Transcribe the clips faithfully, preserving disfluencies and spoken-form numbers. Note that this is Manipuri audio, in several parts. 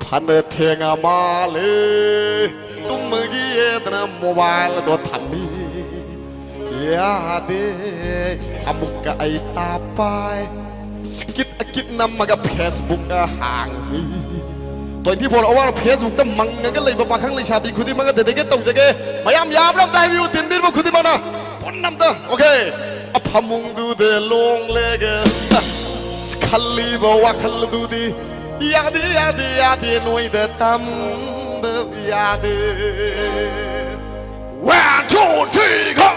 ꯍꯟꯅ ꯊꯦꯡꯉ ꯃꯥꯜꯂꯦ꯫ ꯇꯨꯝꯃꯒꯦꯗꯅ ꯃꯣꯕꯥꯏꯜꯗꯣ ꯊꯝꯃꯤ꯫ ꯌꯥꯗꯦ꯫ ꯑꯃꯨꯛꯀ ꯑꯩ ꯇꯥꯞ ꯄꯥꯏ꯫ ꯁ꯭ꯀꯤꯠ ꯑꯀꯤꯠ ꯅꯝꯃꯒ ꯐꯦꯁꯕꯨꯛ ꯍꯥꯡꯉꯤ꯫ Twenty four hour ꯐꯦꯁꯕꯨꯛꯇ ꯃꯪꯉꯒ ꯂꯩꯕ ꯄꯥꯈꯪ ꯂꯩꯁꯥꯕꯤ ꯈꯨꯗꯤꯡꯃꯛ ꯗꯦꯗꯤꯀꯦꯠ ꯇꯧꯖꯒꯦ꯫ ꯃꯌꯥꯝ ꯌꯥꯕ꯭ꯔꯥ ꯑꯝꯇ ꯍꯥꯏꯕꯤꯌꯨ, ꯇꯤꯟꯕꯤꯔꯤꯕ ꯈꯨꯗꯤꯡꯃꯛꯅ꯫ ꯄꯨꯟꯅ ꯑꯝꯇ꯫ ꯑꯣꯀꯦ꯫ ꯐꯃꯨꯡꯗꯨꯗ ꯂꯣꯡꯂꯒ ꯈꯜꯂꯤꯕ ꯋꯥꯈꯜꯗꯨꯗꯤ ꯌꯥꯗꯦ, ꯌꯥꯗꯦ, ꯌꯥꯗꯦ, ꯅꯣꯏꯗ ꯇꯝꯕ ꯌꯥꯗꯦ꯫ One, two, three, go!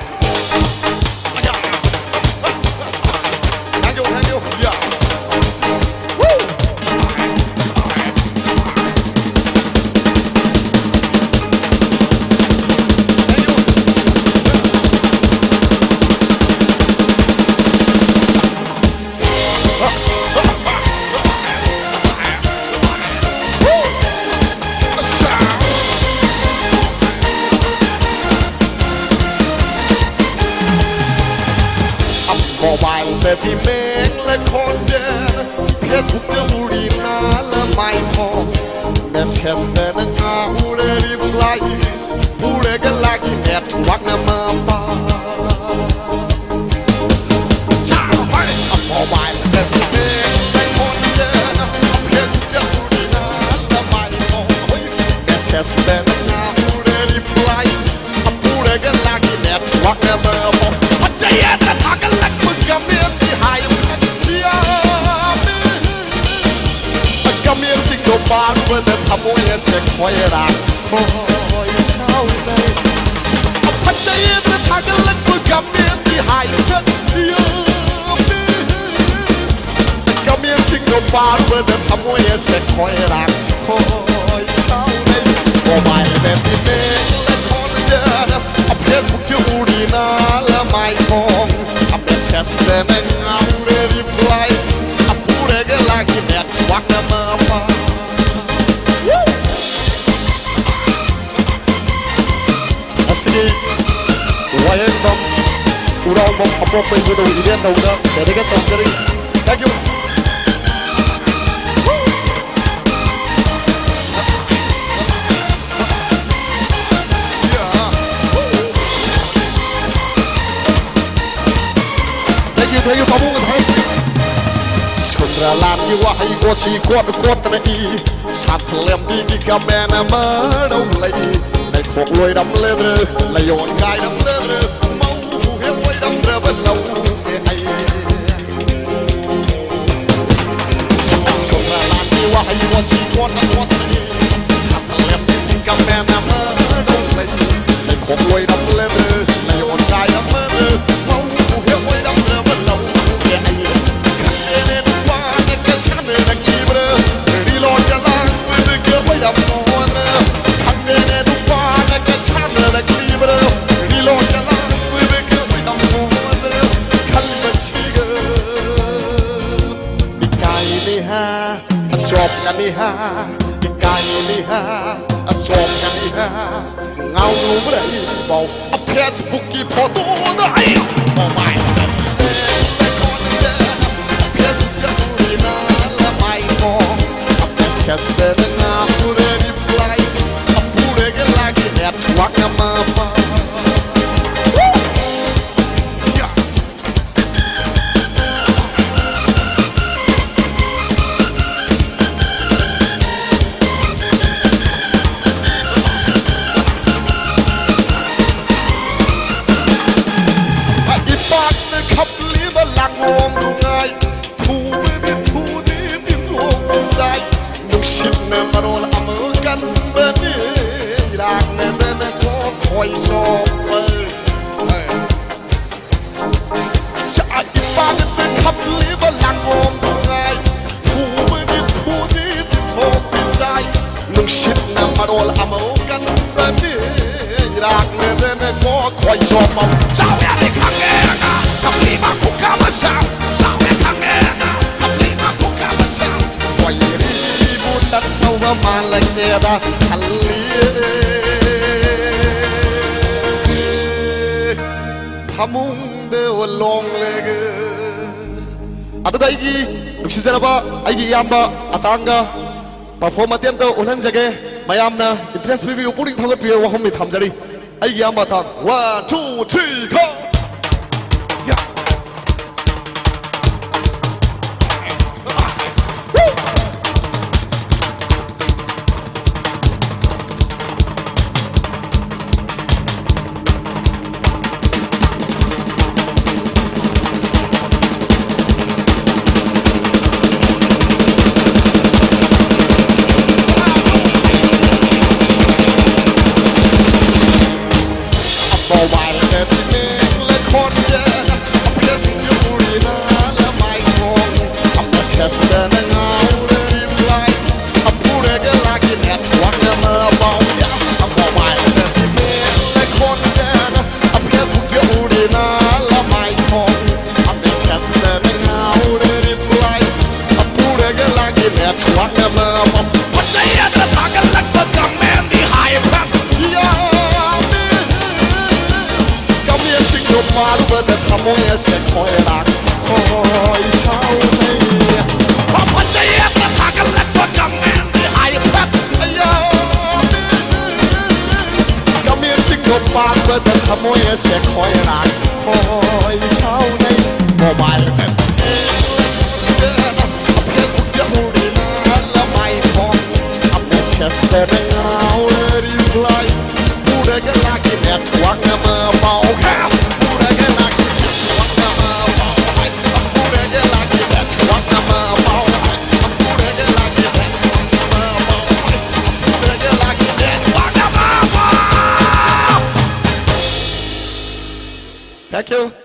Thank you, thank you. Yeah. Woo! ꯃꯣꯕꯥꯏꯜꯗꯗꯤ ꯃꯦꯡꯂ ꯈꯣꯟꯖꯦꯜ, ꯐꯦꯁꯕꯨꯛꯇ ꯎꯔꯤ ꯅꯥꯜꯂ ꯃꯥꯏꯊꯣꯡ, ꯃꯦꯁꯦꯖꯇꯅ ꯉꯥꯎꯔꯦ ꯔꯤꯄ꯭ꯂꯥꯏ, ꯄꯨꯔꯒ ꯂꯥꯛꯏ ꯅꯦꯠꯋꯥꯛꯅ ꯃꯄꯥ꯫ ꯃꯣꯕꯥꯏꯜꯗꯗꯤ ꯃꯦꯡꯂ ꯈꯣꯟꯖꯦꯜ, ꯐꯦꯁꯕꯨꯛꯇ ꯎꯔꯤ ꯅꯥꯜꯂ ꯃꯥꯏꯊꯣꯡ, ꯃꯦꯁꯦꯖꯇꯅ ꯉꯥꯎꯔꯦ ꯔꯤꯄ꯭ꯂꯥꯏ, ꯄꯨꯔꯒ ꯂꯥꯛꯏ ꯅꯦꯠꯋꯥꯛ ꯑꯃꯕꯨ꯫ ꯐꯖꯩꯌꯦꯅ ꯊꯥꯒꯠꯂꯛꯄ ꯀꯃꯦꯟꯠꯇꯤ ꯍꯥꯏꯕ ꯌꯥꯗꯦ꯫ ꯀꯃꯦꯟꯠꯁꯤꯡꯗꯣ ꯄꯥꯔꯨꯕꯗ ꯊꯃꯣꯏ ꯑꯁꯦ ꯈꯣꯏꯔꯥꯡ ꯈꯣꯏ ꯁꯥꯎꯅꯩ꯫ ꯐꯖꯩꯌꯦꯅ ꯊꯥꯒꯠꯂꯛꯄ ꯀꯃꯦꯟꯠꯇꯤ ꯍꯥꯏꯕ ꯌꯥꯗꯦ꯫ ꯀꯃꯦꯟꯠꯁꯤꯡꯗꯣ ꯄꯥꯔꯨꯕꯗ ꯊꯃꯣꯏ ꯑꯁꯦ ꯈꯣꯏꯔꯥꯡ ꯈꯣꯏ ꯁꯥꯎꯅꯩ꯫ ꯃꯣꯕꯥꯏꯜꯗꯗꯤ ꯃꯦꯠꯂ ꯈꯣꯟꯖꯦꯜ, ꯐꯦꯁꯕꯨꯛꯇ ꯎꯔꯤ ꯅꯥꯜꯂ ꯃꯥꯏꯊꯣꯡ, ꯃꯦꯁꯦꯖꯇꯅ ꯉꯥꯎꯔꯦ ꯔꯤꯄ꯭ꯂꯥꯏ, ꯄꯨꯔꯒ ꯂꯥꯛꯈꯤ ꯅꯦꯠꯋꯥꯛꯅ ꯃꯄꯥ꯫ ꯉꯁꯤꯒꯤ ꯋꯥꯍꯦꯡꯕꯝ ꯎꯔꯥꯎꯕꯝ ꯑꯄꯣꯛꯄ ꯏꯕꯨꯙꯧ ꯏꯕꯦꯟ ꯙꯧꯗ ꯗꯦꯗꯤꯀꯦꯠ ꯇꯧꯖꯔꯤ꯫ Thank you. ꯋꯥꯍꯩ ꯀꯣꯠꯁꯤ ꯀꯣꯠ ꯀꯣꯠꯇꯅ ꯏ꯫ ꯁꯥꯟꯊ ꯂꯦꯝꯕꯤꯒꯤ ꯀꯃꯦꯟ ꯑꯃ ꯂꯧ ꯂꯩ꯫ ꯂꯩꯈꯣꯛ ꯂꯣꯏꯔꯝꯂꯦꯗ꯭ꯔ, ꯂꯩꯌꯣꯟ ꯀꯥꯏꯔꯝꯂꯦꯗ꯭ꯔ, ꯃꯧꯕꯨ ꯍꯦꯛ ꯑꯣꯏꯔꯝꯗ꯭ꯔꯕ ꯂꯧꯒꯦ ꯑꯩ꯫ ꯁꯣꯔꯥ ꯂꯥꯟꯒꯤ ꯋꯥꯍꯩ ꯀꯣꯠꯁꯤ ꯀꯣꯠꯇ ꯀꯣꯠꯇꯅ ꯏ꯫ ꯁꯥꯟꯊ ꯂꯦꯝꯕꯤꯒꯤ ꯀꯃꯦꯟ ꯑꯃ ꯂꯧ ꯂꯩ꯫ ꯂꯩꯈꯣꯛ ꯂꯣꯏꯔꯝꯂꯦꯗ꯭ꯔ, ꯂꯩꯌꯣꯟ ꯀꯥꯏꯔꯝꯂꯦꯗ꯭ꯔ, ꯃꯧꯕꯨ ꯍꯦꯛ ꯑꯣꯏꯔꯝꯗ꯭ꯔꯕ ꯂꯧꯒꯦ ꯑꯩ꯫ ꯈꯪꯗꯦꯅꯦ ꯅꯨꯄꯥꯅ ꯀꯁꯥꯅꯔꯛꯂꯤꯕ꯭ꯔꯥ, reload ꯆꯂꯥꯡꯕꯗꯒꯤ ꯑꯣꯏꯔꯝꯃꯣꯅ꯫ ꯈꯪꯗꯦꯅꯦ ꯅꯨꯄꯥꯅ ꯀꯁꯥꯅꯔꯛꯂꯤꯕ꯭ꯔꯥ, reload ꯆꯂꯥꯡꯕꯗꯒꯤ ꯑꯣꯏꯔꯝꯃꯣꯅ ꯈꯟꯕꯁꯤꯒ꯫ ꯏꯀꯥꯏꯅꯤ ꯍꯥ, ꯑꯆꯣꯞꯀꯅꯤ ꯍꯥ, ꯏꯀꯥꯏꯅꯤ ꯍꯥ, ꯑꯆꯣꯞꯀꯅꯤ ꯍꯥ꯫ ꯉꯥꯎꯔꯨꯕ꯭ꯔꯥ ꯏꯄꯥꯎ? Facebookꯀꯤ photoꯗ ꯑꯩ mobile ꯃꯦꯁꯦꯖꯇꯅ ꯉꯥꯎꯔꯦ reply꯫ ꯐꯨꯔꯦꯒ ꯂꯥꯒꯤ network ꯑꯃ ꯐ-, ꯏꯄꯥꯛꯅ ꯈꯞꯂꯤꯕ ꯂꯥꯡꯂꯣꯡꯗꯨ ꯉꯥꯏ꯫ ꯊꯨꯕꯗꯤ ꯊꯨꯗꯤ ꯇꯤꯟꯊꯣꯛꯄ ꯆꯥꯏ꯫ ꯅꯨꯡꯁꯤꯠꯅ ꯃꯔꯣꯜ ꯑꯃ ꯀꯟꯕꯅꯤ꯫ ꯏꯔꯥꯛꯅꯗꯅ ꯀꯣ ꯈꯣꯏ ꯆꯣꯞꯄ꯫ ꯏꯄꯥꯛꯇ ꯈꯞꯂꯤꯕ ꯂꯥꯡꯒꯣꯡꯗꯨ ꯉꯥꯏ꯫ ꯊꯨꯕꯗꯤ ꯊꯨꯗꯤ ꯇꯤꯟꯊꯣꯛꯄꯤ ꯆꯥꯏ꯫ ꯅꯨꯡꯁꯤꯠꯅ ꯃꯔꯣꯜ ꯑꯃ ꯀꯟꯕꯅꯤ꯫ ꯏꯔꯥꯛꯅꯗꯅ ꯀꯣ ꯈꯣꯏ ꯆꯣꯞꯄ꯫ ꯆꯥꯎ ꯌꯥꯗꯦ ꯈꯪꯉꯦ ꯉꯥ ꯈꯞꯂꯤ ꯃꯥ ꯈꯨꯛꯀꯥ ꯃꯁꯥ꯫ ꯆꯥꯎ ꯌꯥꯗꯦ ꯈꯪꯉꯦ ꯉꯥ ꯈꯞꯂꯤ ꯃꯥ ꯈꯨꯛꯀꯥ ꯃꯁꯥ꯫ ꯋꯥꯌꯦꯜꯕꯨ ꯇꯠꯇꯧꯕ ꯃꯥꯜꯂꯛꯇꯦꯗ ꯈꯜꯂꯤ꯫ ꯐꯃꯨꯡꯗ ꯂꯣꯡꯂꯒ꯫ ꯑꯗꯨꯒ ꯑꯩꯒꯤ ꯅꯨꯡꯁꯤꯖꯔꯕ ꯑꯩꯒꯤ ꯏꯌꯥꯝꯕ ꯑꯇꯥꯡꯒ perform ꯃꯇꯦꯛ ꯑꯃꯇ ꯎꯠꯍꯟꯖꯒꯦ꯫ ꯃꯌꯥꯝꯅ interest ꯄꯤꯕꯤꯌꯨ, ꯄꯨꯛꯅꯤꯡ ꯊꯧꯒꯠꯄꯤꯌꯨ ꯋꯥꯍꯪ ꯊꯝꯖꯔꯤ꯫ ꯑꯩꯒꯤ ꯏꯌꯥꯝꯕ ꯑꯇꯥꯡ꯫ One, two, three, go! Yeah. ꯐꯖꯩ ꯑꯗ ꯊꯥꯒꯠꯂꯛꯄ ꯀꯃꯦꯟꯗꯤ ꯍꯥꯏꯐꯦꯠ ꯌꯥꯝꯃꯤ꯫ ꯀꯃꯦꯟꯁꯤꯡꯗꯣ ꯄꯥꯕꯗ ꯊꯃꯣꯏ ꯑꯁꯦ ꯈꯣꯏꯔꯥꯡ ꯈꯣꯏ ꯁꯥꯎꯅꯩ꯫ ꯐꯖꯩ ꯑꯗ ꯊꯥꯒꯠꯂꯛꯄ ꯀꯃꯦꯟꯗꯤ ꯍꯥꯏꯐꯦꯠ ꯌꯥꯝꯃꯤ꯫ ꯀꯃꯦꯟꯁꯤꯡꯗꯣ ꯄꯥꯕꯗ ꯊꯃꯣꯏ ꯑꯁꯦ ꯈꯣꯏꯔꯥꯡ ꯈꯣꯏ ꯁꯥꯎꯅꯩ꯫ ꯃꯣꯕꯥꯏꯜ ꯃꯦꯞ ꯐꯦꯁꯕꯨꯛꯇ ꯎꯔꯤꯅ ꯂꯃꯥꯏ ꯐꯣꯟ ꯃꯦꯁꯦꯖꯇ ꯉꯥꯎꯔꯦ ꯔꯤꯄ꯭ꯂꯥꯏ ꯄꯨꯔꯒ ꯂꯥꯛꯀꯦ ꯅꯦꯠꯋꯥꯛ ꯑꯃ ꯄꯥꯎ ꯄꯨꯔꯒ ꯂꯥꯛꯀꯦ ꯅꯦꯠꯋꯥꯛ ꯑꯃ ꯄꯥꯎ ꯄꯨꯔꯒ ꯂꯥꯛꯀꯦ ꯅꯦꯠꯋꯥꯛ ꯑꯃ ꯄꯥꯎ ꯄꯨꯔꯒ ꯂꯥꯛꯀꯦ ꯅꯦꯠꯋꯥꯛ ꯑꯃ ꯄꯥꯎ ꯄꯨꯔꯒ ꯂꯥꯛꯀꯦ ꯅꯦꯠꯋꯥꯛ ꯑꯃ ꯄꯥꯎ꯫ Thank you.